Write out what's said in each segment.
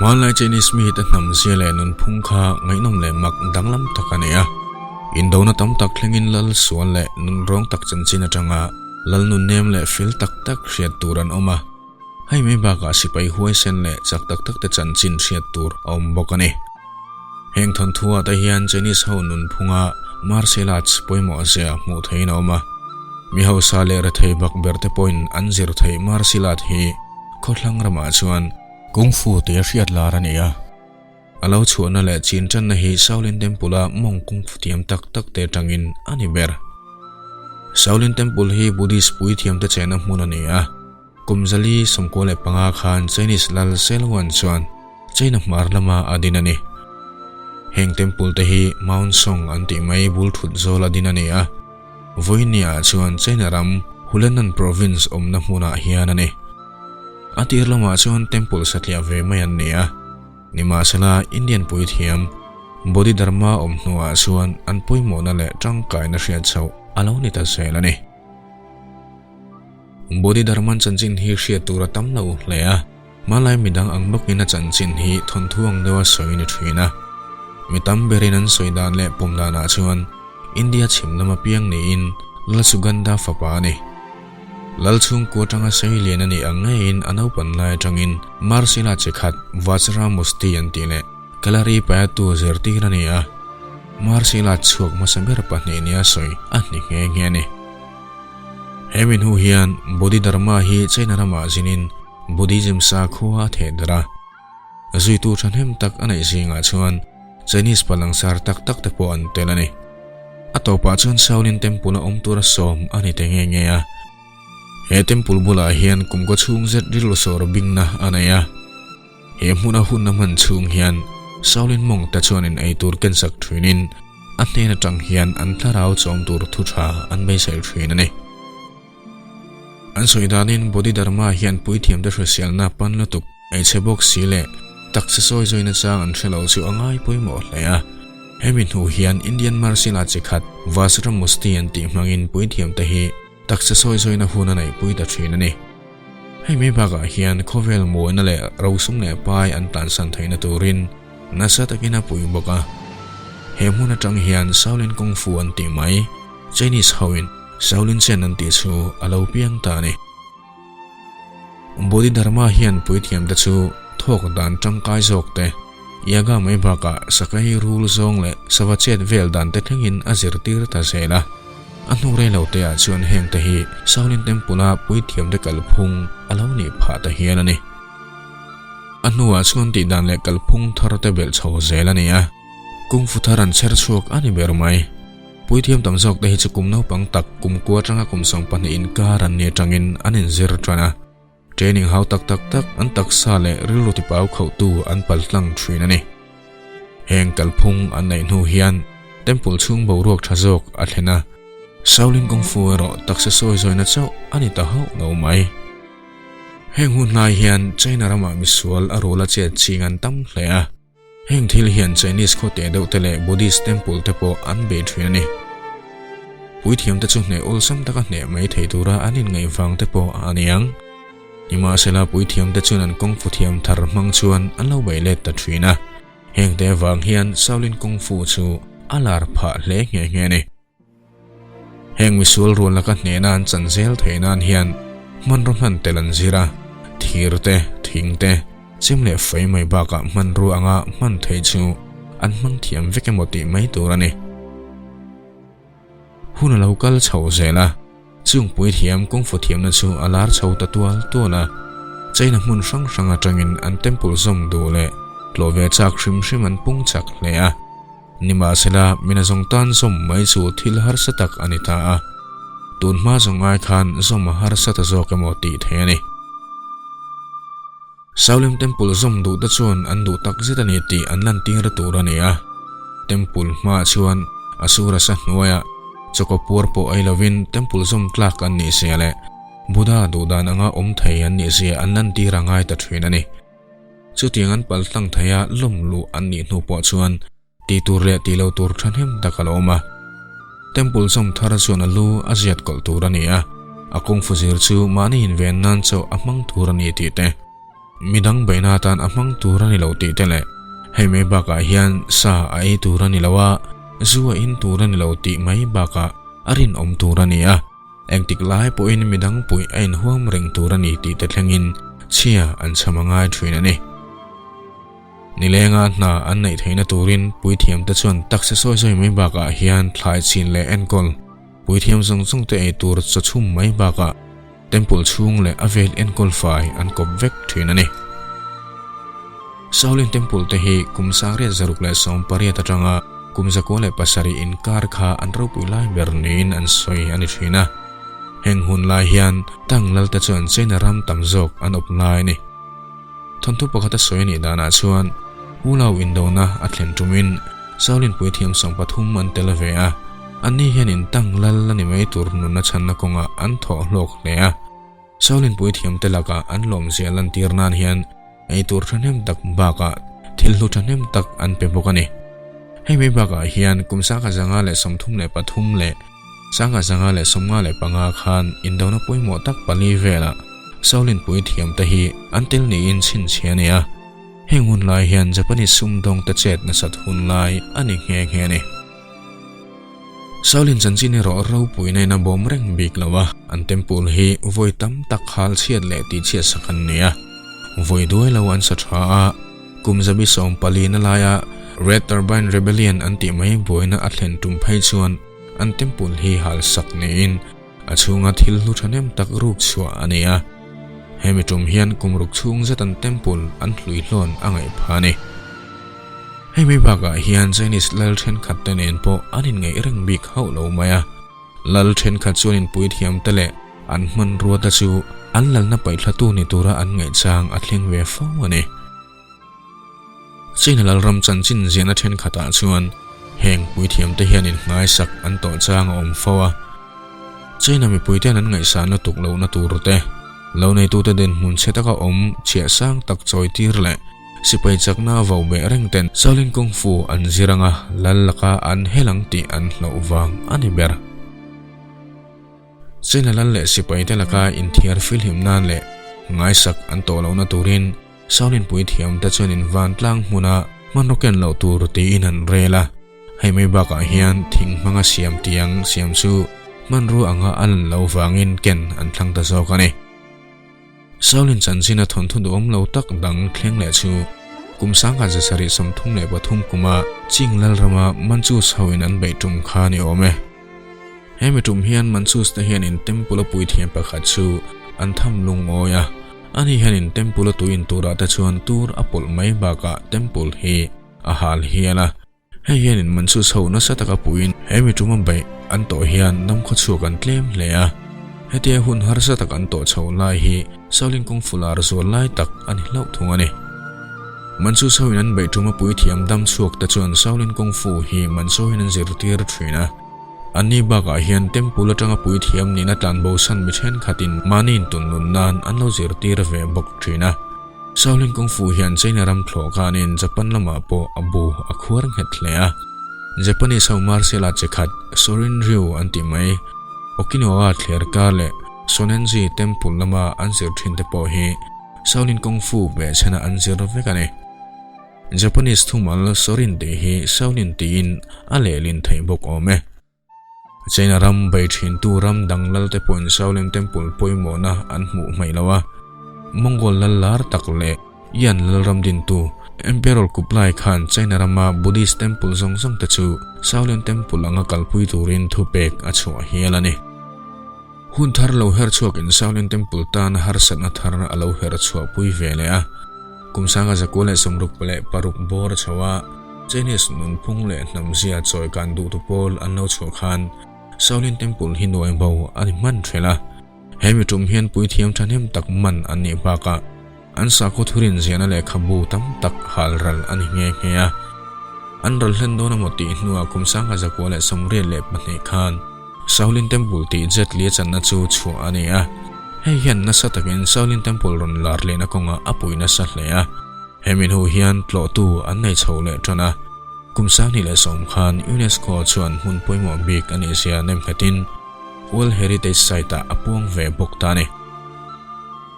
Hmanlai Chinese mite hnam zia leh nunphung kha ngaihnawm leh mak danglam tak a ni a. Indona tam tak thlengin lal sual leh nunrawng tak chanchin atanga lal nunnem leh fel tak tak hriat tur an awm a. Hei mai bakah sipai huaisen leh chak tak tak te chanchin hriat tur a awm bawk a ni. Heng thawnthuah te hian Chinese ho nunphunga martial arts pawimawh zia hmuh theihin a awm a. Mi hausa leh rethei bak ber te pawhin an zir theih martial art hi khawthlang ramah chuan Kung Fu tia hriat lar a ni a. A lo chhuahna leh chin tanna hi Shaolin Temple-a mawng kung fu thiam tak tak te atangin a ni ber. Shaolin Temple hi Buddhist puithiamte chenna hmun a ni a. Kum 495 khan Chinese lal Selwan chuan China hmar lama a din a ni. Heng temple te hi Mount Song an tih mai bul thut zawl a din a ni a. Vawinia chuan China ram Hulenan Province awmna hmunah hian a ni. A tir lamah chuan temple satliah ve mai an ni a. Nimahsela Indian puithiam Bodhidharma awm hnuah chuan an pawimawhna leh tangkaina hriat chhoh a lo ni ta zel a ni. Bodhidharman chanchin hi hriat tur a tam lo hle a, hmalai midang ang bawkin a chanchin hi thawnthu ang deuha sawi a ni thin a. Mi tam berin an sawi dan leh pawm danah chuan India chhim lama piang niin Lalsugandha fapa a ni. Lal chhungkua atanga sei lian a nih ang ngeiin a naupan lai atangin Marcela chi khat Vajra Musti an tih leh Kalari Payatu zirtir a ni a, Marcela chhuak hmasa ber pahnih nia sawi a ni nghe nghe a ni. He min hu hian Bodhidharma hi China ramah zinin Buddhism sakhua a theh darh a, zuitu thahnem tak a neih zingah chuan Chinese palangsar tak tak te pawh an tel a ni. A tawpah chuan Shaolin Temple a awm tura sawm a ni ta nge nge a. He temple bulah hian kum kaw chhung zet rilru sawr bingna a nei a. He hmuna hun a hman chhung hian Shaolin monk te chuan in ei tur ken sak thinin a hnen atang hian an thlarau chawm tur thu tha an beisei thin a ni. An sawi danin Bodhidharma hian puithiamte hriselna pan lutuk eichhe bawk si leh taksa sawi zawina chang an hre lo chu a ngai pawimawh hle a. Hemi hnu hian Indian martial arts chi khat Vajramushti an tih hmangin puithiamte hi taksa sawi zawina hun a neihpui ta thin a ni. Hei mai bakah hian khawvel mawina leh rosum leh pai an tlansan theihna turin nasa takin a pui bawk a. He hmun atang hian Shaolin Kung Fu an tih mai Chinese hoin Shaolin Chen an tih chu a lo piang ta a ni. Bodhidharma hian puithiamte chu thawk dan tangkai zawk te, yaga mai bakah sakai rul zawng leh sava chet vel dan te thlengin a zirtir ta zel a. A hnu rei lo te ah chuan heng te hi Shaolin Temple-a puithiamte kalphung a lo nih phah ta hial a ni. A hnuah chuan tih dan leh kalphung thar te belh chho zel a ni a, Kung Fu thar an chher chhuak a ni ber mai. Puithiam tam zawk te hi chu kum naupang tak kum kua atanga kum 20 inkar an ni atangin an inzir tan a. Training hau tak tak tak an taksa leh rilru tipau khauhtu an pal tlang thin a ni. Heng kalphung an neih hnu hian temple chhung boruak tha zawk a thlen a, Shaolin Kung Fu erawh taksa sawi zawina chauh a ni ta hauh lo mai. Heng hun hlai hian China ramah misual a rul a chet ching an tam hle a. Heng thil hian Chinese khaw teh deuh te leh Buddhist temple te pawh an bei thin a ni. Puithiam te chu hneh awlsam taka hneh mai thei tura an inngaih vang te pawh a ni ang. Nimahsela puithiam te chuan an kung fu thiam thar hmang chuan an lo bei let ta thin a. Heng te vang hian Shaolin kung fu chu a lar phah hle nghe nghe a ni. Heng misual rual laka hnehna an chan zel theih nan hian hmanraw hman tel an zir a, thir te, thing te, chem leh fei mai bakah hmanrua anga hman theih chu an hmang thiam vek emaw tih mai tur a ni. Hun a lo kal chho zel a, chung puithiam kung fu thiamna chu a lar chho ta tual tual a, China hmun hrang hrang atangin an temple zawm duh leh tlawh ve chak hrim hrim an pung chak hle a. Nimahsela, mina zawng tan zawm mai chu thil harsa tak a ni ta a, tun hma zawng ai khan zawm a harsa ta zawk emaw tih theih a ni. Shaolin Temple zawm duh te chuan an duh tak zet a ni tih an lantir tur a ni a. Temple hmaah chuan Asura sa hnuaiah chawkaw puar pawh ei lovin Temple zawm tlak an nih zia leh Buddha duhdan anga awm thei an nih zia an lantir a ngai ta thin a ni. Chutiang an pal tlang thei a lawm luh an nih hnu pawh chuan tih tur leh tih lo tur thahnem tak a lo awm a. Temple zawm thar chuan a lu a ziat kawlh tur a ni a, a kung fu zir chu mahni inven nan chauh a hmang tur a ni tih te. Midang beihna atan a hmang tur a ni lo tih te leh hei mai bakah hian sa a ei tur a ni lo a, zu a in tur a ni lo tih mai bakah a rinawm tur a ni a, engtik lai pawhin midang puih a inhuam reng tur a ni tih te thlengin chhia an chham a ngai thin a ni. Nilenga hna an neih theihna turin puithiamte chuan taksa sawi sawi mai bakah hian thlai chin leh enkawl puithiam zawng zawng te ei tur chaw chhum mai bakah temple chhung leh a vel enkawl fai an kawp vek thin a ni. Shaolin Temple te hi kum 1680 atanga kum 907 inkar kha an ropui lai ber niin an sawi a ni thin a. Heng hun lai hian Tang Lalte chuan China ram tam zawk an awp lai a ni. Thawnthu pakhata sawi a nih danah chuan Ulau indona a thlen tumin Shaolin puithiam 13 an tel ve a, anni hianin Tang Lal a ni mai tur nunna chhanna kawngah an thawh hlawk hle a. Shaolin puithiamte lakah an lawmzia lantir nan hian ei tur thahnem tak bakah thil hlu thahnem tak an pe bawk a ni. Hei mai bakah hian kum 1933 leh 1955 khan indona pawimawh tak pali velah Shaolin puithiamte hi an tel niin chhinchhiah a ni a. Heng hun lai hian Japanese sumdawngte chet nasat hun lai a ni nghe nghe a ni. Shaolin chanchin erawh ropui na in a bawm reng bik lo a, an temple hi vawi tam tak hal chhiat leh tihchhiat sak an ni a. Vawi duai lo an sa tha a, kum zabi 14 na laia Red Turbine Rebellion an tih mai buaina a thlen tum phei chuan an temple hi hal sak niin a chhunga thil hlu thahnem tak ruk chhuah a ni a. Hemi tum hian kum ruk chhung zet an temple an hlui hlawn a ngaih phah a ni. Hei mai bakah hian Chinese lal thenkhat te nen pawh an inngeih reng bik hauh lo mai a. Lal thenkhat chuan inpuithiam te leh an hmanrua te chu an lalna paihthlatu ni tura an ngaihchang a thleng ve fo a ni. China lalram chanchin ziahna thenkhatah chuan heng puithiam te hian innghaisak an tawh chang a awm fo a. China mipuiten an ngaihsan lutuk lohna tur te, lo neitute dinhmun chhe taka awm chhiah sang tak chawitir leh Sipai chakna a vau beh reng ten Shaolin Kung Fu an zir anga lal laka an hel ang tih an hlauh vang a ni ber. China lal leh sipai te laka inthiar filhim nan leh ngaisak an tawh lohna turin Shaolin puithiam te chuan in vantlang hmuna hmanraw ken loh tur tiin an rel a. Hei mai bakah hian thing hmanga siam tiang siam chu hmanrua anga a lan loh vangin ken an thlang ta zawk a ni. Shaolin chanchin a thawnthu duhawm lo tak dang thleng leh chu kum 1733 kuma Qing Lalrama Manchus hoin an beih tum kha a ni awm e. Hemi tum hian Manchus te hianin temple a puithiam pakhat chu an tham lungawi a, ani hianin temple a tuin turah te chuan tur a pawlh mai bakah temple hi a hal hial a. Hei hianin Manchus ho nasa taka puiin hemi tuma beih an tawh hian hnam khawchhuak an tlem hle a. Hetia hun harsa tak an tawh chhoh lai hi Shaolin Kung Fu lar zual lai tak a ni hlauh thung a ni. Manchus hoin an beih tuma puithiam dam chhuak te chuan Shaolin Kung Fu hi Mansohin an zirtir thin a. Anni bakah hian temple atanga puithiam nihna tlanbosan mi thenkhatin mahni intunnun nan an lo zirtir ve bawk thin a. Shaolin Kung Fu hian China ram thlawh khanin Japan lamah pawh a bu a khuar nghet hle a. Japanese ho martial art chi khat Shorin Ryu an tih mai, Okinawa thler kar leh Shonenji Temple lama an zir thin te pawh hi Shaolin Kung Fu behchhena an zir vek a ni. Japanese thumal Shorin tih hi Shaolin tiin a lehlin theih bawk awm e. China ram bei thintu ram dang lalte pawhin Shaolin Temple pawimawhna an hmuh hmaih lo a, Mongol lal lar tak leh Yan lalram dintu Emperor Kublai khan China rama Buddhist temple zawng zawng te chu Shaolin Temple anga kalpui turin thupek a chhuah hial a ni. Hun thar lo her chhuakin Shaolin Temple tana harsatna thar a lo her chhuahpui ve leh a. Kum 1966 bawr a chho a, Chinese nunphung leh hnamzia chawi kan duhtu pawl an lo chhuah khan Shaolin Temple hi nuai bo a ni hman ṭhelh a. He mi ṭum hian puithiam ṭhahnem tak man an nih bakah an sakhaw thurin ziahna lehkhabu tam tak hal ral a ni nghe nghe a. An ral hlen dawn emaw tih hnuah kum 1982 khan Shaolin Temple tih Jet Li a channa chu chhuah a ni a. Hei hian nasa takin Shaolin Temple rawn lar lehna kawngah a pui nasa hle a. Hemi hnu hian tlawhtu an nei chho leh tan a. Kum 2010 khan UNESCO chuan hmun pawimawh bik a nihzia nemnghetin World Heritage Site-ah a puang ve bawk ta a ni.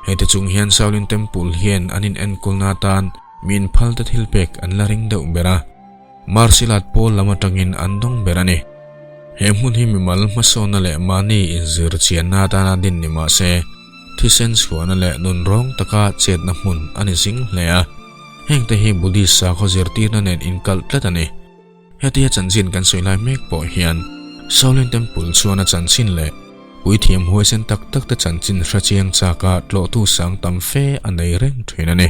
Heti chung hian Shaolin Temple hian an in enkawlna atan mi inphalte thil pek an la ring deuh ber a, Martial art pawl lam atangin an dawng ber a ni. He hmun hi mimal hmasawnna leh mahni inzir chianna atana din ni mah se, thisen chhuahna leh nunrawng taka chetna hmun a ni zing hle a. Hengte hi Buddhist sakhaw zirtirna nen inkalh tlat a ni. Hetia chanchin kan sawi lai mek pawh hian Shaolin Temple chuan a chanchin leh puithiam huaisen tak tak te chanchin hre chiang chaka tlawhtu sang tam fe a nei reng thin a ni.